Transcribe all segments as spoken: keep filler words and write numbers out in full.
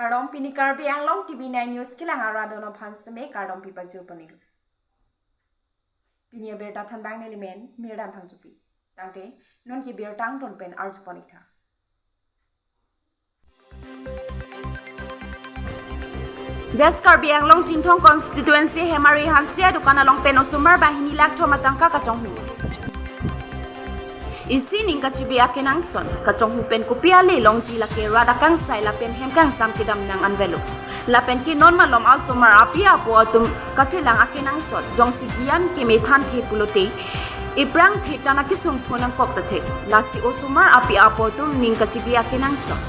Kardom, pini Karbi Anglong T V nine News kelang arat atum aphan seme kardom pipajir pon-iklo. Pini abirta thanbang nelimen Mirdan Phangchopi. Tangte non ke birta angton pen arju pon-iktha. West Karbi Anglong Chinthong Constituency Hemari Hanse adukan along pen osomar banghini lakh thom atangka kachonghu. Isi ning kachebi akenangsot, kachonghu pen kopi ale longji lake rat akangsai lapen hem kangsam kedam nang anvelo. Lapen ke non malom osomar api apo atum kachelang akenangsot, jongsi giyan kemethan the pulote, iprang the tan akesung phonangkok tathe. Lasi osomar api apo atum ning kachebi akenangsot.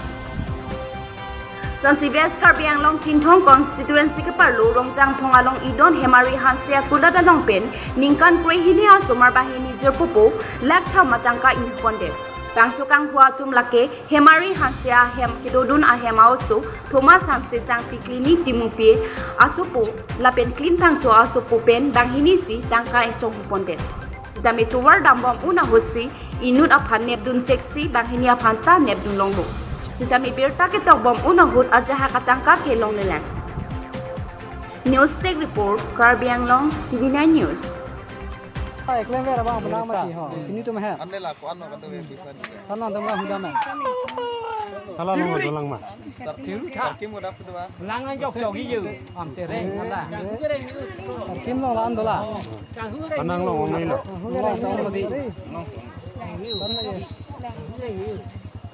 Sonsi West Karbi Anglong Chinthong Constituency keparlo Rongjangphong along idon Hemari Hanse akulat along pen ningkan kre hini asomar banghini jirpo po lakh thom atangka ingpondet. Bangso kanghu atum lake Hemari Hanse ahem kedodun ahem a-oso Thomas Hanse Sangpi Clinic Timupi asopo lapen Clean Phangcho asopo pen banghini isi tangka ingchonghu pondet. Sitame tovar dambom un ahutsi inut aphan nepdun cheksi banghini aphan ta nepdun longlo. Sitame birta ketokbom un ahut ajahak atangka ke longlelang. News Desk Report, Karbi Anglong, T V nine News. Eklemver abang benang mati ho. Ini tu mah. Ande la ko ano kata we bisa ni. Sana tu mah huda mah. Kalau mau dolang mah. Sarkim udah sudah. Lang jok jok iyo. Am tere mala. Sarkim long lan dola. Kanang long ong lo. Hugera sa mati.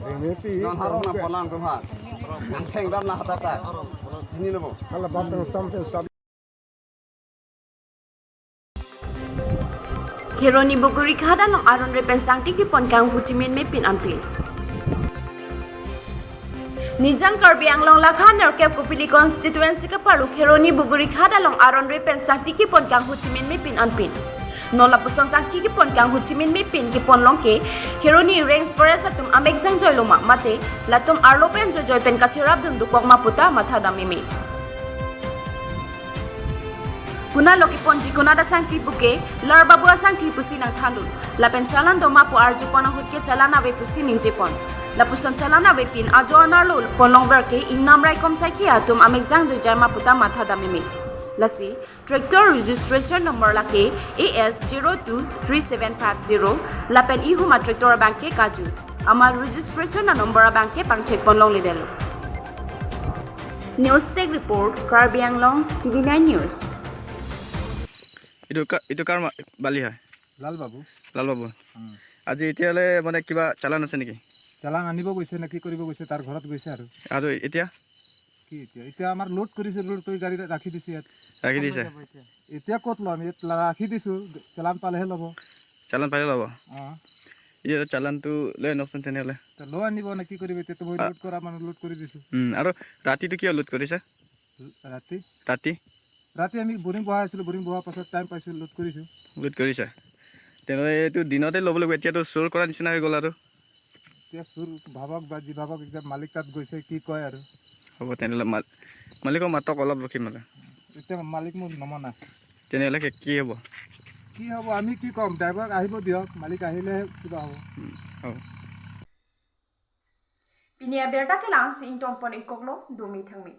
Mepi. Non harong na polang tu ha. Nang theng dam na hatata. Sini lo. Hala batang sampai sab. Kheroni Bugurighat along aron re pen sangti kepon kanghu chiminme pin anpin. Nijang Karbi Anglong lakha nerkep Kopili constituency keparlo Kheroni Bugurighat along aron re pen sangti kepon kanghu chiminme pin anpin. Non lapuson sangti kepon kanghu chiminme pin kepon long ke Kheroni range forest atum amek jangjoi lo ma mate latum arlo pen joijoi pen kacherapdun dokok ma puta matha dam meme. Konatlo keponji konat asangti puke, Lar Babu asangti pusi nangthandun. Lapen challan do ma pu arju pon ahut ke challan ave pusi ningje pon. Lapuson challan ave pin ajo anerlo pon longver ke ingnam raikom saikhi atum amek jangjoi jai ma puta matha dam meme. Lasi tractor registration number lake A S zero two three seven five zero lapen ihuma tractor abangke kaju. Ama registration a number abangke pangchek pon longledetlo. News Desk Report, Karbi Anglong, T V nine News. এইটো কা- এইটো কাৰ মা- বালি হয়? লাল বাবু। লাল বাবু। উম। আজি এতিয়ালৈ মানে কিবা চালান আছে নেকি? চালান আনিব গৈছে নে কি কৰিব গৈছে, তাৰ ঘৰত গৈছে আৰু। আৰু এতিয়া? কি এতিয়া? এতিয়া আমাৰ লোড কৰিছে, লোড কৰি গাড়ী ৰাখি দিছে ইয়াত। ৰাখি দিছে? ক'ত লৈ যাব এতিয়া? এতিয়া ক'ত ল'ম? ইয়াত লা- ৰাখি দিছো, চালান পালেহে ল'ব। চালান পালে ল'ব? অ। এই চালানটো লৈ আনকচোন তেনেহ'লে। তে লৈ আনিব নে কি কৰিব? এতিয়াতো মই আ- লোড কৰা মানুহ লোড কৰি দিছো। উম, আৰু ৰাতিটো কিয় লোড কৰিছে? ৰাতি? ৰাতি? ৰাতি আমি বৰিং বহাই আছিলো, বৰিং বহোৱাৰ পাছত টাইম পাইছো, লোড কৰিছো। লোড কৰিছে? তেনেহ'লে এইটো দিনতে ল'ব লাগিব, এতিয়াতো চুৰ কৰা নিচিনা হৈ গ'ল আৰু। এতিয়া চুৰ ভাবক বা যি ভাবক, এতিয়া মালিক তাত গৈছে, কি কয় আৰু। হ'ব তেনেহ'লে, মাল- মালিকক মাতক অলপ ৰখি মানে। এতিয়া মালিক মোক নমনা। তেনেহ'লে কি- কি হ'ব? কি হ'ব, আমি কি ক'ম, ড্ৰাইভাৰ আহিব দিয়ক, মালিক আহিলেহে কিবা হ'ব। উম, হ'ব। Pini abirta kelang si ingtong pon-ikoklo, domi thangmi.